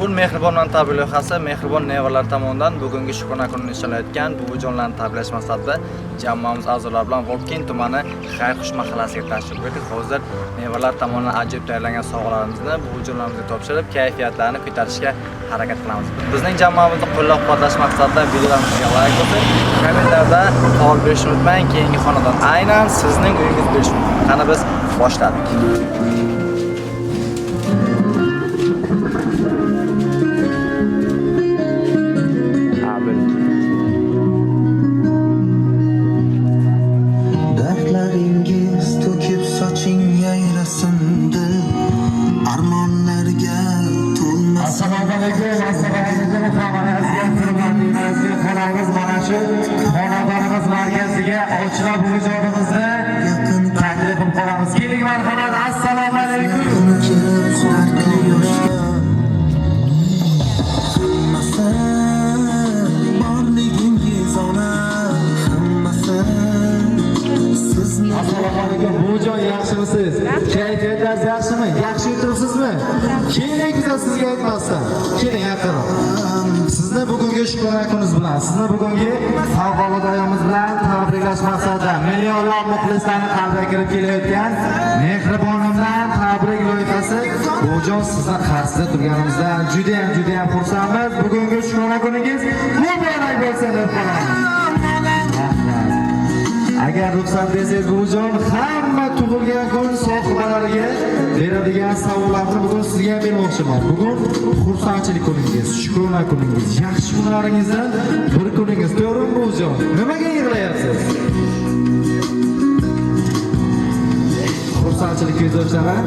Usul mehribonlar tabrik loyihasi mehribon nevaralar tomonidan bugungi shukrona kunini nishonlayotgan buvijonlarni tabriklash maqsadida jamoamiz a'zolari bilan Vobkent tumani Xayrxush mahallasiga tashrif buyurdik. Hozir nevaralar tomonidan ajoyib tayyorlangan sovg'alarimizni buvijonlarimizga topshirib, kayfiyatlarini ko'tarishga harakat qilamiz. Bizning jamoamizni qo'llab-quvvatlash maqsadida videolarimizga like bosib, kommentlarda faol bo'lishni unutmang. Keyingi xonadon aynan sizning uyingiz bo'lishi mumkin. Qani biz boshladik. Dardlaringiz to'kib soching yayrasin dil armonlarga to'lmasin. Assalomu alaykum, assalomu alaykum hammangizga, hurmatli xonamiz mana shu xonadonimiz markaziga Ochila buvijonimizni taklif qilib qolamiz. Keling marhamat, assalomu alaykum. Kelib dardli yoshga hammasi borligingiz ona, hammasi sizni. Assalomu alaykum buvijon, yaxshimisiz? Kayfiyatlaringiz yaxshimi? Yaxshi o'tiribsizmi? Keling, biza sizga aytmasdan. Keling yaqinroq. Sizni bugungi shukrona kuningiz bilan, sizni bugungi favqulodda ayomingiz bilan tabriklash maqsadida millionlab muxlislarni qalbiga kirib kelayotgan mehribonimdan tabrik loyihasi buvijon, sizni qarshisida turganimizdan juda ham juda ham xursandmiz. Bugungi shukrona kuningiz muborak bo'lsin deb qolamiz. Rahmat. Agar ruxsat bersangiz buvijon, hamma tug'ilgan kun sohibalariga beradigan savollarni bugun sizga ham bermoqchiman. Bugun xursandchilik kuningiz, shukrona kuningiz, yaxshi kunlaringizdan bir kuningiz. To'g'rimi buvijon? Nimaga yig'layapsiz? Xursandchilik ko'z yoshlari.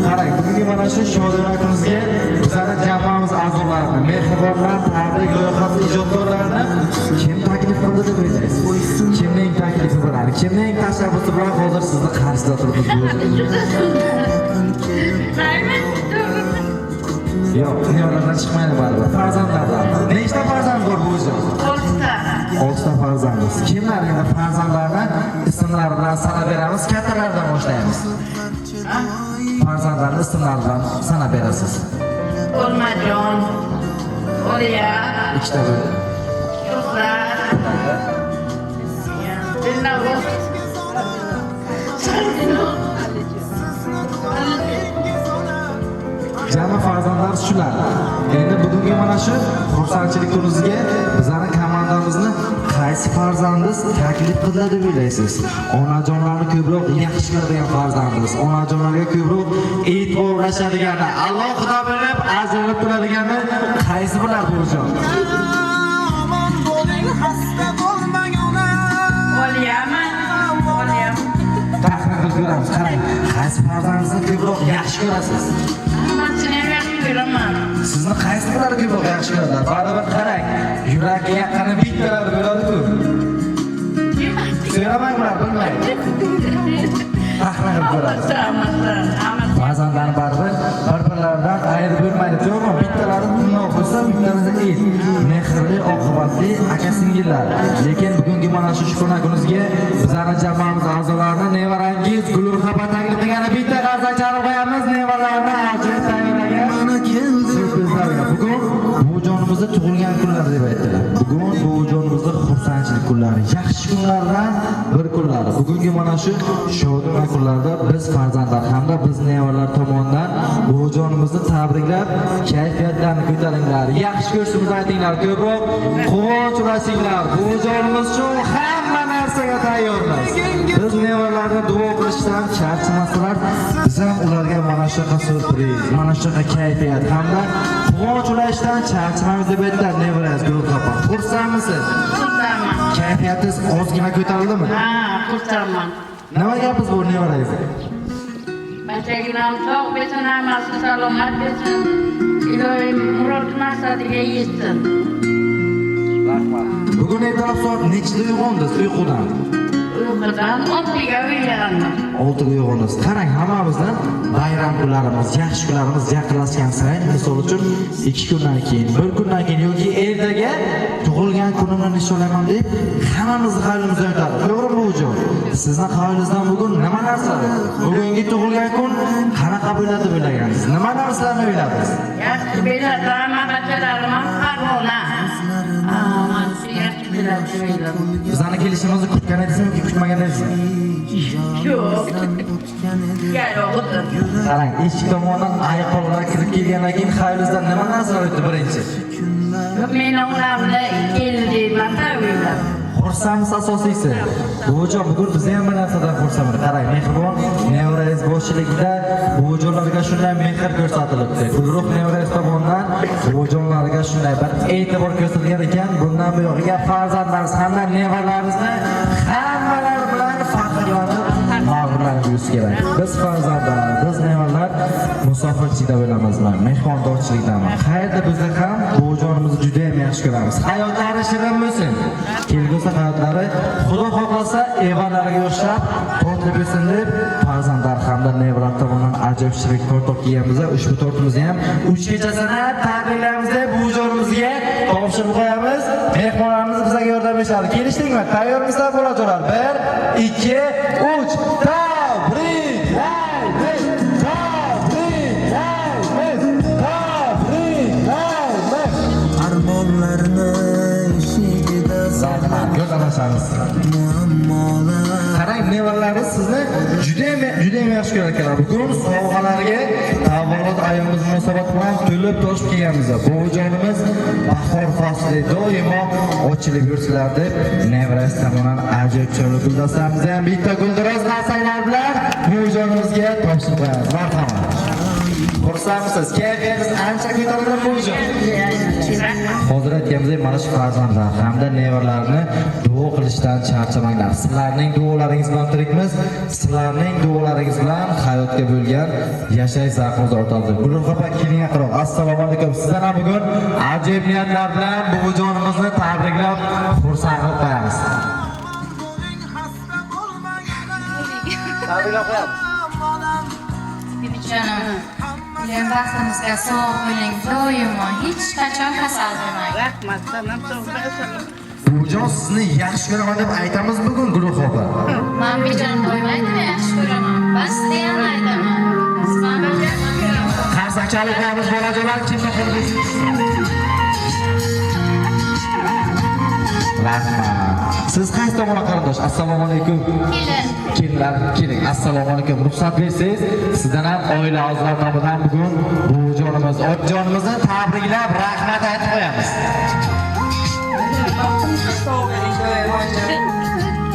Qarang, bugungi mana shu shodiyona kunimizga bizlarning jamoamiz a'zolarini, mehribonlar tabrik loyihasi ijodkorlarini kim taklif qildi deb o'ylaysiz? Kimning taklifi bilan, kimning tashabbusi bilan hozir sizni qarshisida turibmiz buvijon? Yo'q, dunyolardan chiqmaydi baribir. Farzandlardan. Nechta farzand bor buvijon? Oltita. 6 ta farzandimiz. Kimlar endi farzandlarni ismlari bilan sanab beramiz, kattalardan boshlaymiz. Farzandlarni ismlari bilan sanab berasiz. O'lmajon, Oliya, Ikkita bo'ldi. Shuhrat, Dilnavoz, Sarvinoz. Jami farzandlar shular. Endi bugungi mana shu xursandchilik kunimizga bizlarning komandamizni qaysi farzandingiz taklif qildi deb o'ylaysiz? Onajonlarni ko'proq yaxshi ko'radigan farzandingiz, onajonlarga ko'proq e'tiborlashadigan, alohida bilib ajralib turadigani qaysi bular buvijon? Omon bo'ling, xasta bo'lmang ona. Oliyami? Oliyam. Taxmin qilib ko'ramiz. Qarang, qaysi farzandingizni ko'proq yaxshi ko'rasiz? Hammasini ham yaxshi ko'raman. Sizni qaysi birlari ko'proq yaxshi ko'radilar? Baribir qarang, yurakka yaqini bittalari bo'ladi-ku. So'ramanglar, bilmaydi. Taxmin qilib ko'ramiz. Hammasi, hammasi. Farzandlarni baribir bir-birlaridan ayirib bo'lmaydi, to'g'rimi? Bittalari tirnoq bo'lsa, bittalari et. Mehrli, oqibatli aka-singillar. Lekin bugungi mana shu shukrona kunimizga bizlarning jamoamiz a'zolarini nevarangiz Gulruh opa taklif qilgani bitta qarsak chalib qo'yamiz, nevalarni ajoyib tayyorlagan Mana keldi syurprizlarga. Bugun buvijonimizni tug'ilgan kunlari deb aytdilar. Bugun buvijonimizni xursandchilik kunlari, yaxshi kunlardan bir kunlari. Bugungi mana shu shodiyona kunlarda biz farzandlar hamda biz nevaralar tomonidan buvijonimizni tabriklab, kayfiyatlarini ko'taringlar. Yaxshi ko'rishimizni aytinglar, ko'proq quvonch ulashinglar. Buvijonimiz uchun hamma narsaga tayyormiz. Biz nevaralarni duo qilishdan charchamasalar, biz ham ularga mana shunaqa syurpriz, mana shunaqa kayfiyat hamda quvonch ulashdan charchamaymiz deb aytdilar nevarangiz Gulruh opa. Xursandmisiz? Xursandman. Kayfiyatingiz ozgina ko'tarildimi? Ha, xursandman. Nima gapingiz bor nevarangizga? Bachaginam sog' bo'lsin, hammasi salomat bo'lsin. Iloyim murod maqsadiga yetsin. Rahmat. Bugun ertalab soat nechida uyg'ondingiz uyqudan? Uyqudan 6ga uyg'ondim. 6ga uyg'onasiz. Qarang, hammamizni bayram kunlarimiz, yaxshi kunlarimiz yaqinlashgan sayin, misol uchun 2 kundan keyin, 1 kundan keyin yoki ertaga tug'ilgan kunimni nishonlayman deb hammamizni xayolimizdan o'tadi. To'g'rimi, buvijon? Sizni xayolingizdan bugun nima narsalar? Bugungi tug'ilgan kun qanaqa bo'ladi deb o'ylagansiz? Nima narsalarni o'yladingiz? Yaxshi biladi, hamma bachalarim ham parvona. Aman, yaxshi biladi deb o'yladim. Bizani kelishimizni kutgan edingizmi yoki kutmagan edingizmi? Yo'q. Yo'q. Qarang, eshik tomondan ayiqlar kirib kelgandan keyin xayolingizdan nima narsalar o'tdi birinchi? Men ularni keldi deyman-da o'ylab. Xursandmisiz asosiysi? Buvijon, bugun biz ham bir narsadan xursandmiz. Qarang, mehribon nevrangiz boshchiligida buvijonlarga shunday mehr ko'rsatilibdi. Gulruh nevrangiz tomonidan buvijonlarga shunday bir e'tibor ko'rsatilgan ekan. Bundan buyog'iga farzandlarimiz hamda nevaralarimizni hammalari bilan faxrlanib mag'rurlanib yurish kerak. Biz farzandlar, biz nevaralar musofirchilikda bo'lamizmi, mehmondorchilikdami? Qayerda bo'lsa ham buvijonimizni juda ham yaxshi ko'ramiz. Hayotlari shirin bo'lsin. Kelgusi hayotlari Xudo xohlasa evarlariga o'xshab tortli bo'lsin deb farzandlar hamda nevaralar tomonidan ajoyib shirin tort olib kelganmiz. Ushbu tortimizni ham 3 kechasini tabriklaymiz deb buvijonimizga topshirib qo'yamiz. Mehmonlarimiz bizga yordam berishadi. Kelishdikmi? Tayyormisizlar bolajonlar? 1 2 3 Tabriklaymiz! Tabriklaymiz! Tabriklaymiz! Armonlarni eshigida Rahmat, go'zallashamiz. muammolar. Qarang, nevaralarimiz sizni juda ham juda ham yaxshi ko'rar ekanlar. Bugun sovg'alarga tavallud ayyomimiz munosabati bilan to'lib toshib kelganmiz. Buvijonimiz bahor fasli doimo ochilib yursinlar deb nevarasi tomonidan ajoyib chiroyli guldastamizni ham bitta guldiroz narsanglar bilan buvijonimizga topshirib qo'yamiz. Marhamat. Xursandmisiz? Kayfiyatingiz ancha ko'tarildi, buvijon. Hozir aytganimizdek, mana shu farzandlar hamda nevaralarni duo qilishdan charchamanglar. Sizlarning duolaringiz bilan tirikmiz, sizlarning duolaringiz bilan hayotga bo'lgan yashash zavqimiz ortadi. Gulruh opa, keling yaqinroq. Assalomu alaykum. Sizdan ham bugun ajoyib niyatlar bilan buvijonimizni tabriklab xursand qilib qo'yamiz. Xasta bo'lmang Tabriklab qo'yamiz. onam. Bibijonim, iloyim baxtimizga sog' bo'ling, doimo hech qachon kasal bo'lmang. Rahmat, sanam sog' bo'lsin. Buvijon, sizni yaxshi ko'raman deb aytamiz bugun, Gulruh opa. Man bijonim doim yaxshi ko'raman. Bas degan aytaman. Man yaxshi ko'raman. Qarsak chalib qo'yamiz bolajonlar, kimni qo'lida? Rahmat. Siz qaysi tomonga qarindosh? Assalomu alaykum. Kelin. Kelinlar, keling. Assalomu alaykum. Ruxsat bersangiz, sizdan ham oila a'zolari nomidan bugun buvijonimiz, otajonimizni tabriklab rahmat aytib qo'yamiz.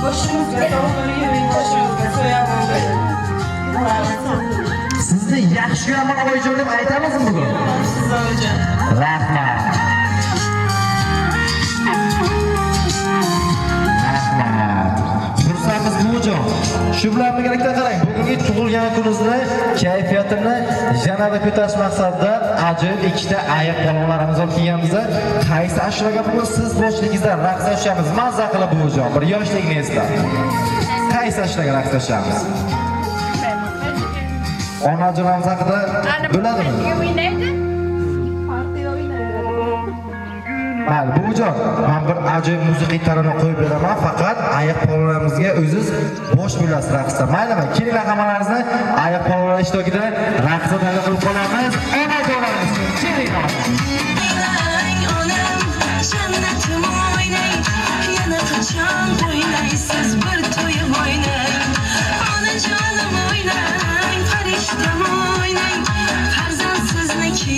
Boshimizga sog' yuring, boshimizga so'yamon bo'ling. Sizni yaxshi ko'raman oyijon deb aytamizmi bugun? Siz oyijon. Rahmat. Rahmat. Xursandmiz buvijon. Shu bilan birgalikda qarang, bugungi tug'ilgan kuningizni kayfiyatini yanada ko'tarish maqsadida ajoyib ikkita ayiq polvonlarimiz olib kelganmiz. Qaysi ashulaga bugun siz boshligingizda raqsga tushamiz? Mazza qilib buvijon, bir yoshlikni eslab. Qaysi ashulaga raqsga tushamiz? Onajonimiz haqida biladimi? O'ynaydi. Mayli, buvijon, men bir ajoyib musiqiy tarona qo'yib beraman, faqat ayiq polvonlarimizga o'ziz bosh bo'lasiz raqsda. Maylimi? Kelinglar hammalaringizni ayiq polvonlar ishtirokida raqsga tayyor qilib qolamiz. Onajonlarimiz, kelinglar. Onam, jannatim o'ynang, yana qachon o'ynaysiz bir to'yib o'ynang. Onajonim o'ynang, farishtam o'ynang, farzand sizniki,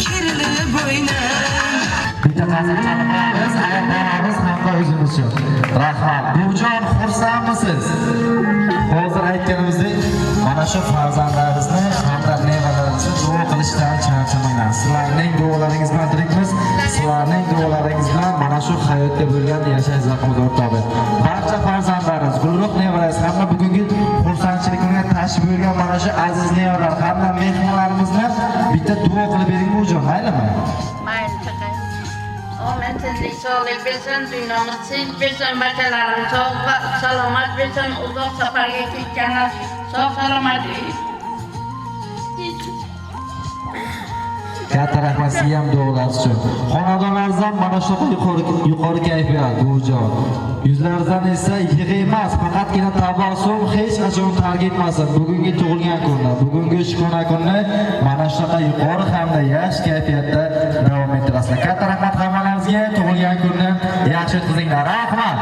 kerilib o'ynang. Bitta qarsak chalib qo'yamiz, ayiq polvonimiz hamda o'zimiz uchun. Rahmat. Buvijon, xursandmisiz? Hozir aytganimizdek, mana shu farzandlarimizni hamda nevaralarimizni duo qilishdan charchamanglar. Sizlarning duolaringiz bilan tirikmiz, sizlarning duolaringiz bilan mana shu hayotga bo'lgan yashash zavqimiz ortadi. Barcha farzandlarimiz, Gulruh nevarasi hamda bugungi xursandchilikni tashib buyurgan mana shu aziz nevaralar hamda mehmonlarimizni bitta duo qilib bering buvijon, maylimi? Mayli, chaqay. Omad, tinchlik, sog'lik bersin, dunyomiz tinch bersin, bachalarim sog' va salomat bersin, uzoq safarga ketganlar sog' salomat. Katta rahmat sizga ham duolar uchun. Xonadonlaringizdan mana shunaqa yuqori yuqori kayfiyat, buvijon. Yuzlaringizdan esa yig'i emas, faqatgina tabassum hech qachon tark etmasin. Bugungi tug'ilgan kunni, bugungi shukrona kunni mana shunaqa yuqori hamda yaxshi kayfiyatda davom ettirasizlar. Katta rahmat hammalaringizga, tug'ilgan kunni yaxshi o'tkazinglar. Rahmat.